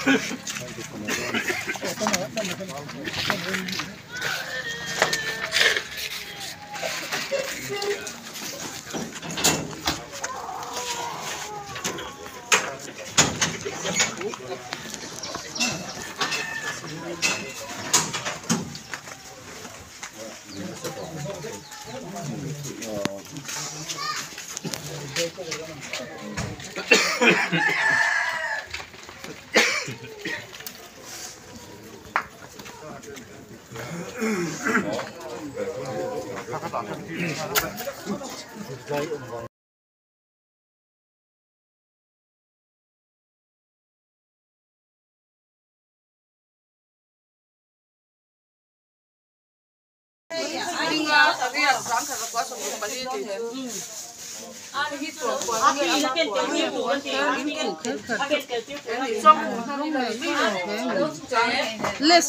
Les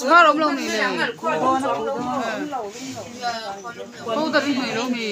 var awm lo mi le powder hi hmei lo mi.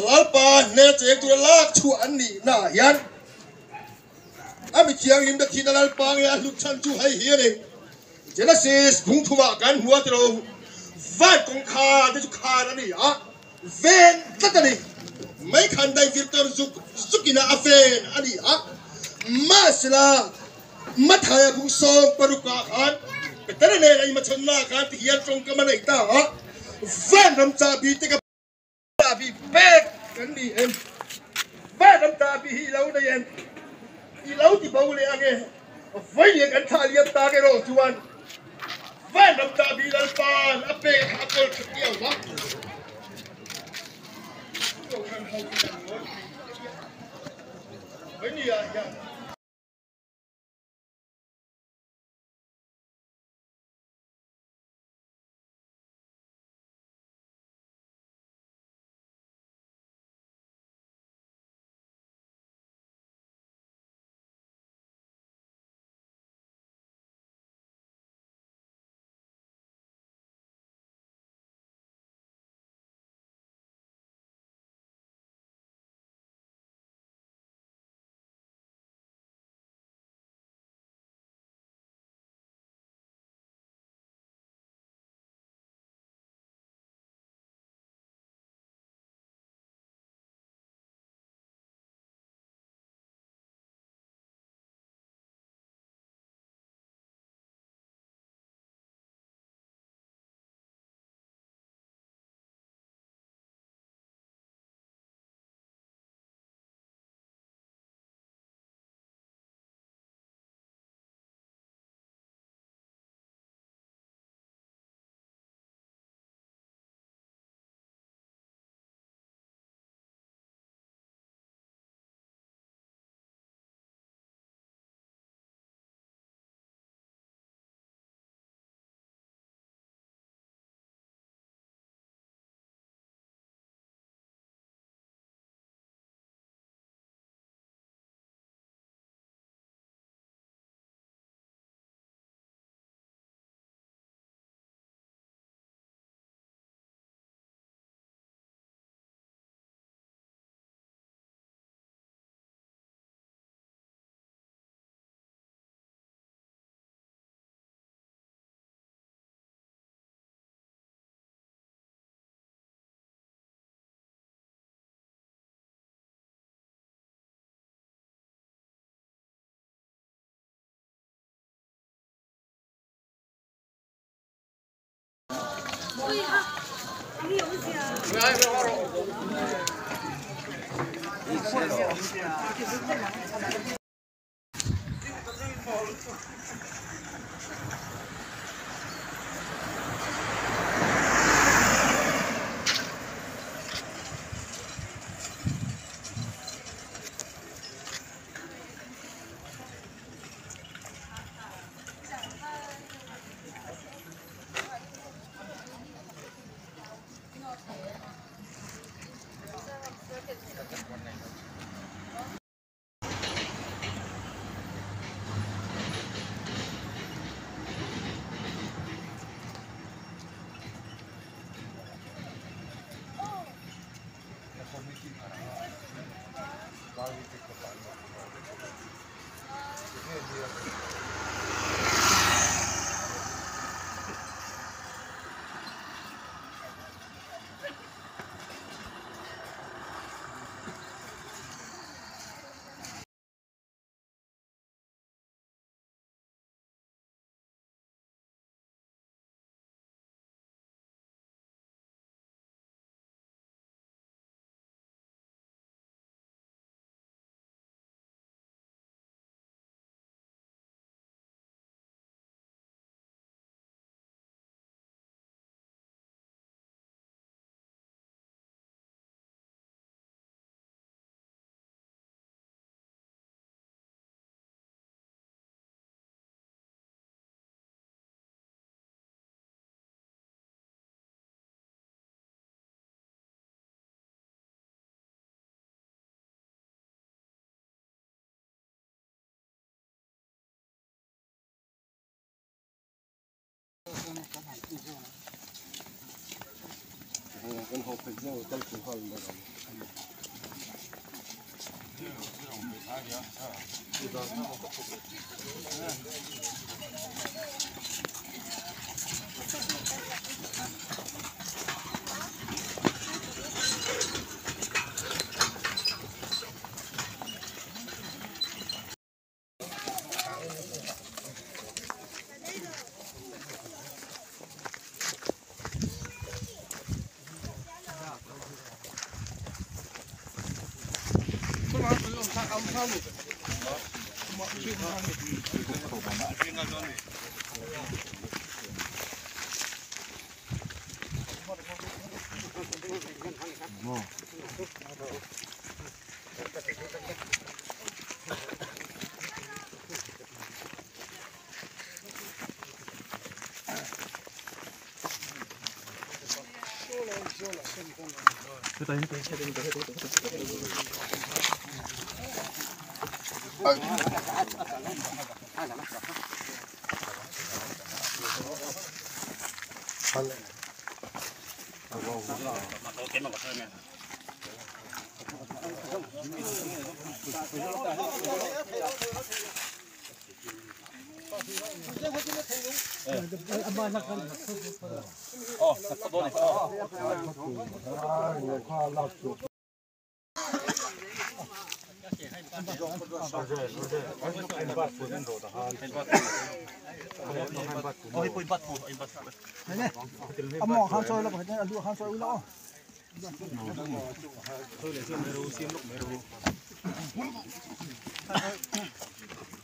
Lalpa hmel cheng tura lak chhuah an nih naah hian a mi thianghlim te thihna Lalpa nge a hlut chhan chu hei hi a ni. Genesis phungthumah kan hmu a tilo van kawngkhar te chu khar a ni a, ven tlat a ni. Meikhan daivir tor zuk zukina a ven a ni a, mahsela Mathaia bung sawm parukah khan Petera nen a inhmachhawnnaah khan tihian tawngkam a nei ta a, Vanram chahbi te ka chahbi pek kan ni em? Vanram chahbi hi i lo nei em? I lo ti bo leh ange? Vawiin kan thlah liam tak erawh chuan Vanram chahbi Lalpa'n a pek kha a kawl that miau va. Kohhran ho chu kan ngawi thei chiah. Vawinia hian.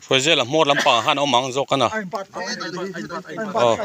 Hruaizela hmawr lampangah khan a awm ang zawk a na. Aw.